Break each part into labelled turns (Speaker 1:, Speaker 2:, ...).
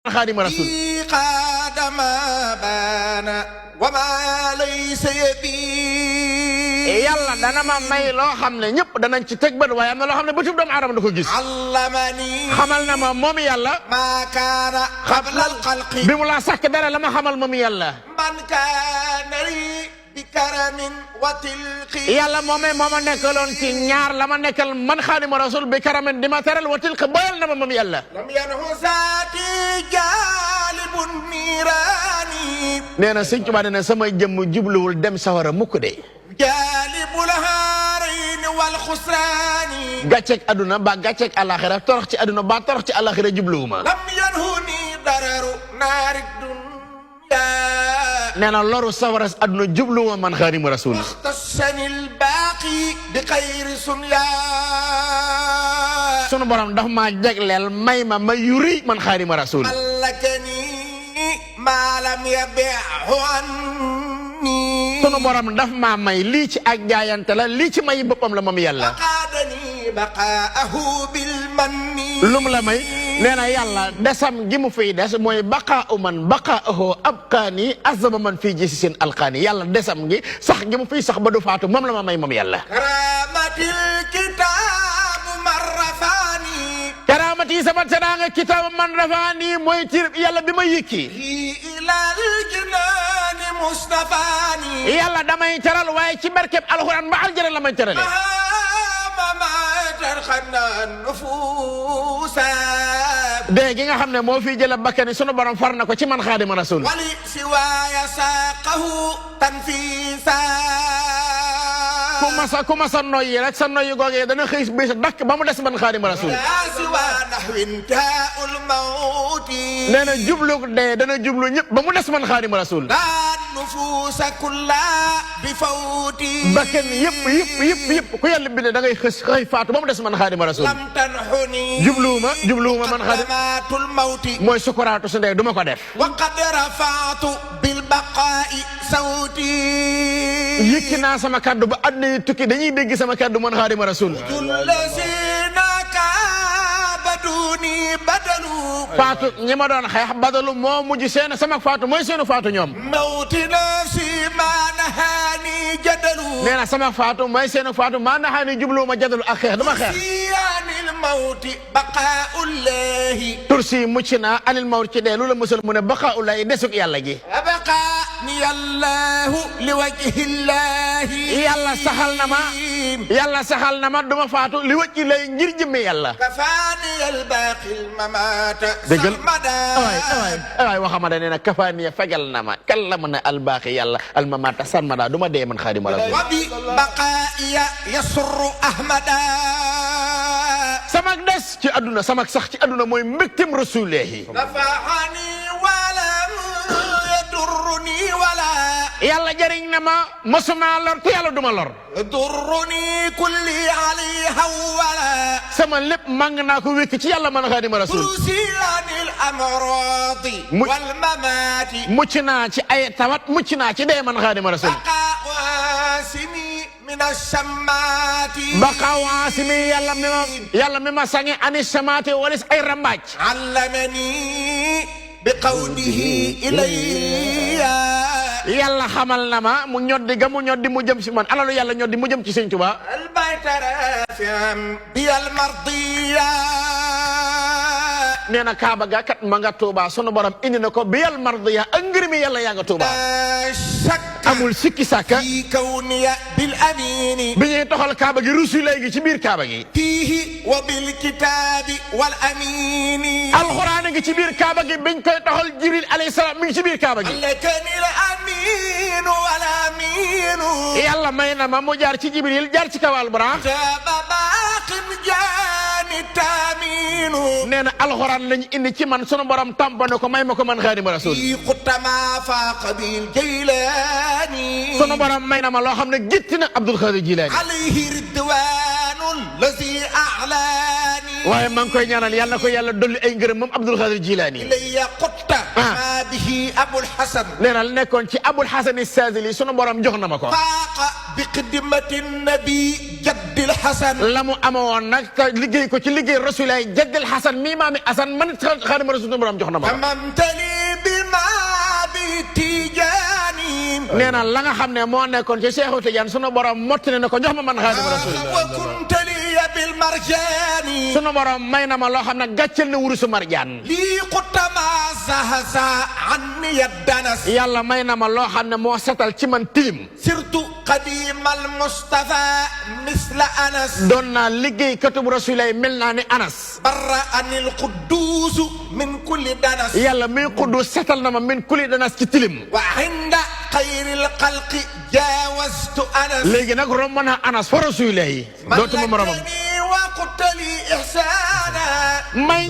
Speaker 1: خادم رسول
Speaker 2: قادم بانا وما ليس يبي
Speaker 1: yàlla dana ma may loo xam ne ñëpp danañ ci teg bët waaye am na loo xam ne bëtub doomu aadama du ko gis
Speaker 2: علمني
Speaker 1: xamal na ma moom yàlla
Speaker 2: ما كان قبل الخلق
Speaker 1: bi mu laa sàkk dara la ma xamal moom yàlla
Speaker 2: من كان لي بكرم وتلق
Speaker 1: yàlla moomee moo ma nekkaloon ci ñaar la ma nekkal man xaadimu rasul bi karamin di ma teral wa tilka boyal na ma moom yàlla
Speaker 2: لم ينه ذاتي جالب النيران
Speaker 1: nee na sëñ Tuubaa nee na sama jëmm jubluwul dem sawara mukk de
Speaker 2: جالب الهارين والخسران
Speaker 1: gàcceeg aduna ba gàcceeg alaxira torox ci aduna ba torox ci alaxira jubluwuma
Speaker 2: لم ينهني ضرر نار الدنيا
Speaker 1: nee na loru sawara aduna jubluwuma man xaadimu rasul
Speaker 2: واختصني الباقي بخير سنيا
Speaker 1: sunu borom daf maa jagleel may ma ma yuri man xaadimu rasul
Speaker 2: ملكني ما لم يبعه عني
Speaker 1: sunu borom daf maa may lii ci ak jaayante la lii ci may boppam la moom yàlla
Speaker 2: وقادني بقاءه بالمن
Speaker 1: lum la may nee na yàlla desam gi mu fiy des mooy baqaa man baqaahu abqaani azama man fii ji si seen alqaani yàlla desam gi sax gi mu fiy sax ba du faatu moom la ma may moom yàlla
Speaker 2: كرامة الكتاب مرفاني
Speaker 1: karaamati sama teraanga kitaab man rafaani mooy tir yàlla bi ma yëkki
Speaker 2: إلى الجنان مصطفاني
Speaker 1: yàlla damay teral waaye ci barkeb alxuraan ba aljana la may terale
Speaker 2: ما ترخنا النفوس
Speaker 1: dee gi nga xam ne moo fiy jële bakkani sunu borom far na ko ci man xaadima rasul
Speaker 2: ولي سواي ساقه تنفيسا
Speaker 1: ku masa noyyi rek sa noyyi googee dana xëy bis dakk ba mu des man xaadima rasul
Speaker 2: لا سوى نحو انتهاء الموت
Speaker 1: nee na jublu dee dana jublu ñëpp ba mu des man xaadima rasul
Speaker 2: لا النفوس كلها بفوتي
Speaker 1: bakkan yëpp ku yàlla bindee da ngay xëy faatu ba mu des man xaadima rasul
Speaker 2: لم تنحني
Speaker 1: jubluwuma man xaadim
Speaker 2: قدمات الموت
Speaker 1: mooy sukuraatu su ndee du ma ko def
Speaker 2: وقد رفعت بالبقاء صوتي
Speaker 1: yëkki naa sama kaddu ba àdduna yi tukki dañuy dégg sama kaddu man xaadima rasul
Speaker 2: الذين كابدوني بدلوا
Speaker 1: faatu ñi ma doon xeex badalu moo mujj seen sama faatu mooy seenu faatu ñoom
Speaker 2: موت نفسي ما نهاني جدلوا
Speaker 1: nee na sama faatu mooy seenu faatu maa naxaa ni jubluwuma jadalu ak xeex duma xeex
Speaker 2: عن الموت بقاء الله
Speaker 1: tursi mucc naa anil mawt ci dee lu la musal mu ne baqaa ulay desug yàlla gi
Speaker 2: أبقاني الله لوجه الله
Speaker 1: yàlla saxal na ma duma faatu li wëcc lay ngir jëmme yàlla
Speaker 2: كفاني الباقي الممات
Speaker 1: dëggal
Speaker 2: سرمدا
Speaker 1: waay waxamada nee na kafaaniya fegal na ma kan la mën a albaaxi yàlla almamata sarmada du ma dee man xaadima rasul
Speaker 2: وببقائي يسر أحمدا
Speaker 1: samak des ci àdduna samak sax ci àdduna mooy mbégtem rasulihi
Speaker 2: نفعني ولم يضرني ولا
Speaker 1: yàlla jëriñ na ma mosuma lor te yàlla duma lor
Speaker 2: يضرني كلي عليها ولا
Speaker 1: sama lépp màng naa ko wékk ci yàlla man xaadima rasul
Speaker 2: ترسي عن الأمراض والممات
Speaker 1: mucc naa ci ay tawat mucc naa ci dee man xaadima rasul
Speaker 2: بقاء واسمي من الشمات
Speaker 1: baqaaw aasimi yàlla mi ma sange ani samaate walis ay rambaaj
Speaker 2: علمني بقوله إلي
Speaker 1: yàlla xamal na ma mu ñoddi ga mu ñoddi mu jëm si man alalu yàlla ñoddi mu jëm ci Sëñ Tuubaa
Speaker 2: البيت رافعا بي المرضية
Speaker 1: nee na Kaaba ga kat ma nga Tuubaa sunu borom indi na ko biyal mardiya ak ngërëmi yàlla yaa nga Tuubaa
Speaker 2: لا شك
Speaker 1: amul sikki sàkka
Speaker 2: في كوني بالأمين
Speaker 1: bi ñuy toxal Kaaba gi rusu léegi ci biir Kaaba gi
Speaker 2: فيه وبالكتاب والأمين
Speaker 1: alxuraan a ngi ci biir Kaaba gi biñ koy toxal Jibril alayhi salaam mi ngi ci biir Kaaba gi
Speaker 2: لكني الأمين والأمين
Speaker 1: yàlla may na ma mu jaar ci Jibril jaar ci kawal Buraax
Speaker 2: جاب باق جاني التامين
Speaker 1: nee na alxuraan lañu indi ci man sunu borom tampane ko may ma ko man Xaadimu Rasuul
Speaker 2: في قط ما فاق بالجيلاني
Speaker 1: sunu borom may na ma loo xam ne gitti na Abdul Xaadir Jilaani
Speaker 2: عليه رضوان الذي أعلاني
Speaker 1: waaye maa ngi koy ñaanal yàlla na ko yàlla dolli ay ngërëm moom Abdul Xaadir Jilaani
Speaker 2: إلي قط ما به أبو الحسن
Speaker 1: nee na nekkoon ci Abul Hasan Saazili sunu borom jox na ma ko
Speaker 2: فاق بقدمة النبي جد الحسن
Speaker 1: lamu amoon nag te liggéey ko ci liggéey Rasulullah jaddil Hasan mi maami Hasan man Xaadimu Rasuul borom jox na ma
Speaker 2: أممتني بما بتيجاني
Speaker 1: nee na la nga xam ne moo nekkoon ci Seexu Tijaan sunu borom mottali na ko jox ma man Xaadimu Rasuul
Speaker 2: وكنت لي بالمرجان
Speaker 1: sunu borom may na ma loo xam ne gàcceel na wurusu marjaan
Speaker 2: لي قط ما زهزا عني الدنس
Speaker 1: yàlla may na ma loo xam ne moo setal ci man tilim
Speaker 2: سرت قديم المصطفى مثل أنس
Speaker 1: doon naa liggéey katub Rasulullah mel naa ni Anas
Speaker 2: برأني القدوس من كل دنس
Speaker 1: yàlla muy xuddu setal na ma min kuli danas ci tilim
Speaker 2: وعند خير الخلق جاوزت أنس
Speaker 1: léegi nag romb naa Anas fa Rasulullah yi dootuma moromam
Speaker 2: ملكني وقلت لي إحسانا
Speaker 1: may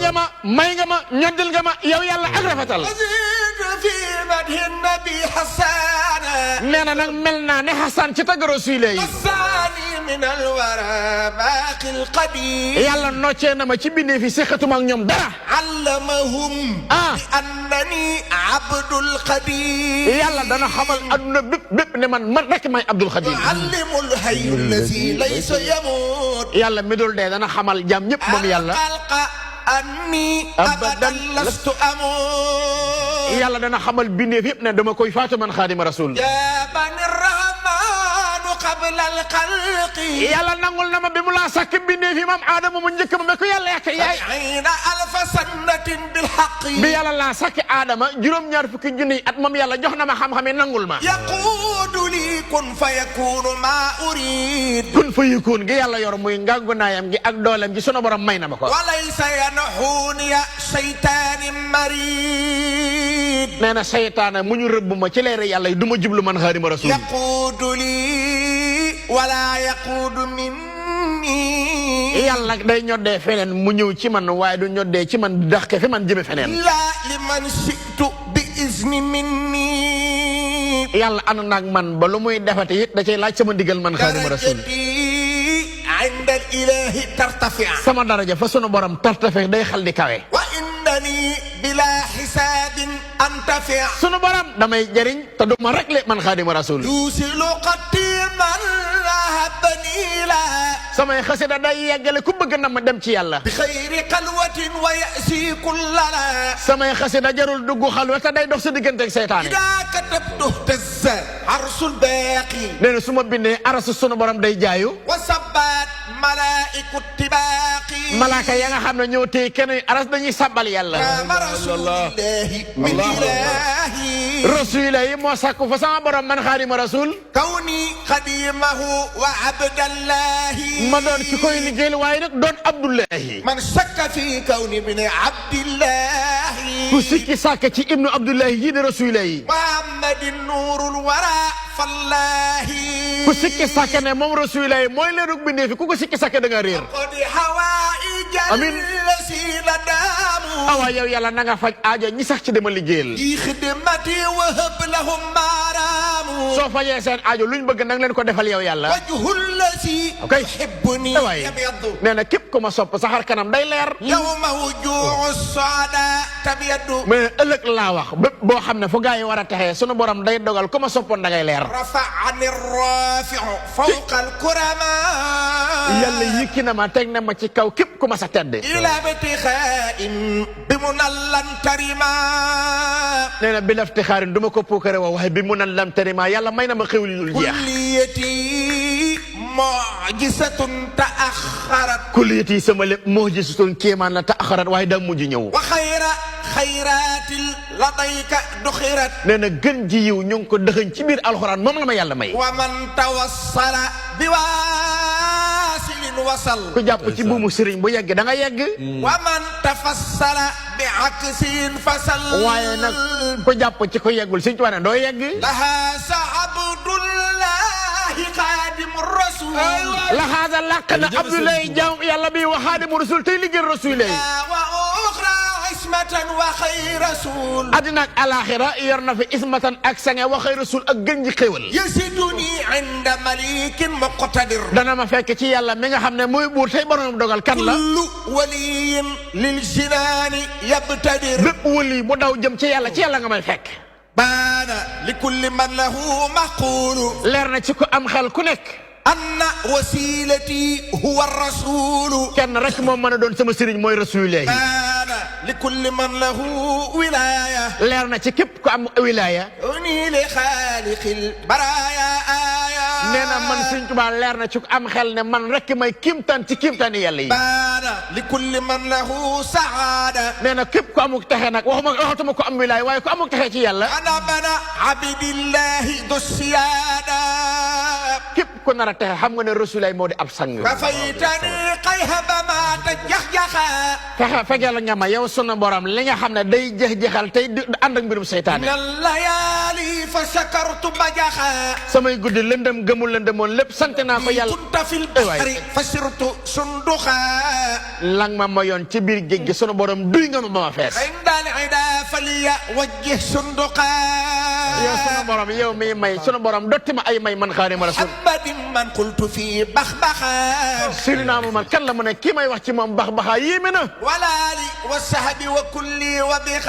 Speaker 1: nga ma ñoddil nga ma yow yàlla ak rafetal
Speaker 2: أزيد في مدح النبي حسانا
Speaker 1: nee na nag mel naa ne Hasan ci tagg Rasulullah yi
Speaker 2: الثاني من الورى باقي القديم
Speaker 1: yàlla noccee na ma ci bindee fi seqatuma ak ñoom dara
Speaker 2: علمهم بأنني عبد القديم
Speaker 1: yàlla dana xamal adduna bépp ne man rek may Abdul Xadim
Speaker 2: يعلم الحي الذي ليس يموت
Speaker 1: yàlla mi dul dee dana xamal jàmm ñëpp moom yàlla
Speaker 2: الخلق أني أبدا لست أموت
Speaker 1: yàlla dana xamal bindeef yëpp ne dama koy faatu man Xaadimu Rasuul
Speaker 2: جابني الرحمن قبل الخلق
Speaker 1: yàlla nangul na ma bi mu laa sàkk bindeef yi maam Aadama mu njëkk ma ko yàlla yàq yaay
Speaker 2: 70,000 سنة بالحق
Speaker 1: bi yàlla laa sàkk Aadama juróom-ñaar fukki junniy at moom yàlla jox na ma xam-xam yi nangul ma
Speaker 2: يقود لي كن فيكون ما أريد
Speaker 1: kun fa yëkkoon gi yàlla yor muy ngàngu naayam gi ak dooleem gi sunu borom may na ma ko
Speaker 2: وليس ينحوني شيطان مريد
Speaker 1: nee na seytaane mu ñu rëbb ma ci leer yàlla yi du ma jublu man Xaadimu Rasuul
Speaker 2: يقود لي ولا يقود مني
Speaker 1: yàlla day ñoddee feneen mu ñëw ci man waaye du ñoddee ci man dàqe fi man jëme feneen
Speaker 2: لا لمن شئت بإذن مني
Speaker 1: yàlla ànd naag man ba lu muy defate it da cay laaj sama ndigal man Xaadimu Rasuul
Speaker 2: درجتي عند الإله ترتفع
Speaker 1: sama daraja fa sunu borom tartafe day xal di kawe
Speaker 2: وإنني بلا حساب أنتفع
Speaker 1: sunu borom damay jëriñ te du ma rek le man Xaadimu Rasuul
Speaker 2: يوصل قديما رهبني لا
Speaker 1: samay xasida day yeggale ku bëgg na ma dem ci yàlla
Speaker 2: بخير قلوة ويأسي كل لا
Speaker 1: samay xasida jarul dugg xalwa te day dox sa diggante ak seytaane
Speaker 2: إذا كتبت اهتز عرش الباقي
Speaker 1: nee na su ma bindee arasu sunu borom day jaayu
Speaker 2: وسبت ملائكة التباقي
Speaker 1: malaaka ya nga xam ne ñëw tey kenn aras dañuy sabbal yàlla
Speaker 2: قام رسول الله من إلهي
Speaker 1: Rasulullah yi moo sàkku fa sama borom man Xaadimu Rasuul
Speaker 2: كوني خديمه وعبد الله
Speaker 1: ma doon ki koy liggéeyal waaye nag doon Abdullahi
Speaker 2: من شك في كون ابن عبد الله
Speaker 1: ku sikki sàkk ci ibnu Abdullahi ji di Rasulullah yi
Speaker 2: محمد النور الورى فالله
Speaker 1: ku sikki sàkk ne moom Rasulullah yi mooy leerug bindee fi ku ko sikki sàkk da nga réer
Speaker 2: قد حوائج
Speaker 1: أمين.
Speaker 2: الذين داموا
Speaker 1: awaa yow yàlla na nga faj aajo ñi sax ci dama liggéeyal
Speaker 2: في خدمتي وهب لهم ما راموا
Speaker 1: soo fajee seen aajo luñ bëgg nang leen ko defal yow yàlla
Speaker 2: وجه الذي
Speaker 1: Okay.
Speaker 2: يحبني
Speaker 1: waay
Speaker 2: يبيض
Speaker 1: nee na képp ku ma sopp sa xar kanam day leer
Speaker 2: يوم وجوع السعداء تبيض
Speaker 1: mais ëllëg laa wax bépp boo xam ne fu gaa yi war a taxee sunu borom day dogal ku ma soppoon da ngay leer
Speaker 2: رفعني الرافع فوق الكرماء
Speaker 1: yàlla yëkki na ma teg na ma ci kaw képp ku ma sa tedd
Speaker 2: إلى ابتخاء بمنى لن ترما
Speaker 1: nee na bi laftixaarin du ma ko puukare woo waaye bi mu nan lam tarima yàlla may na ma xéwli dul jeex
Speaker 2: كليتي معجزة تأخرت
Speaker 1: kulliyati sama lépp moo gisatoon kéemaan la te axarat waaye daa mujj ñëw
Speaker 2: وخير خيرات لديك دخرت
Speaker 1: nee na gën ji yiw ñu ngi ko dëxëñ ci biir alxuraan moom la ma yàlla may
Speaker 2: ومن توصل بواصل وصل
Speaker 1: ku jàpp ci buumu sëriñ bu yegg da nga yegg
Speaker 2: ومن تفصل بعكس فصل
Speaker 1: waaye nag ku jàpp ci ko yeggul Sëriñ Tuubaa ne doo yegg
Speaker 2: لها عبد الله خادم الرسول
Speaker 1: la xaasa làq na Abdoulaye jaam yàlla bi wa Xaadimu Rasuul tey liggéey Rasuul
Speaker 2: وأخرى عصمة وخير رسول
Speaker 1: àddina ak alaaxira yor na fi ismatan ak sange wa xëy Rasuul ak gën ji xéewal
Speaker 2: يسدني عند مليك مقتدر
Speaker 1: dana ma fekk ci yàlla mi nga xam ne mooy buur tey borom dogal kan la
Speaker 2: كل ولي للجنان يبتدر
Speaker 1: bépp wëli mu daw jëm ci yàlla nga may fekk
Speaker 2: بان لكل من له معقول
Speaker 1: leer na ci ko am xel ku nekk
Speaker 2: أن وسيلتي هو الرسول
Speaker 1: kenn rek moom mën a doon sama sëriñ mooy Rasulullah
Speaker 2: بان لكل من له ولاية
Speaker 1: leer na ci képp ku am wilaya
Speaker 2: أني لخالق البرايا آية
Speaker 1: nee na man Sëriñ Tuubaa leer na ci ku am xel ne man rek may kimtaan ci kimtaani yàlla yi
Speaker 2: بان لكل من له سعادة
Speaker 1: nee na képp ku amuk texe nag waxatuma ko am wilaya waaye ku amuk texe ci yàlla
Speaker 2: أنا بنا عبد الله ذو السيادة
Speaker 1: képp ku nar a texe xam nga ne Rasulullah moo di ab sang
Speaker 2: كفيتني قيهب ما تجحجحا
Speaker 1: fegal nga ma yow sunu borom li nga xam ne day jeex-jeexal tey ànd ak mbirum seytaane
Speaker 2: من الليالي فشكرت بجحا
Speaker 1: samay guddi lëndëm gëmul lëndëmoon lépp sant naa ko yàlla
Speaker 2: كنت في البحر فسرت صندوقا
Speaker 1: lang ma mayoon ci biir géej gi sunu borom duy nga ma ba ma fees
Speaker 2: عند العدا فليوجه صندوقا
Speaker 1: yow sunu borom yow mi may sunu borom dotti ma ay may man Xaadimu Rasuul
Speaker 2: محمد من قلت في بخبخا
Speaker 1: sirina mu man kan la mu ne kii may wax ci moom bax baxaa yéeme na
Speaker 2: ولا لي والسهب وكلي وبخا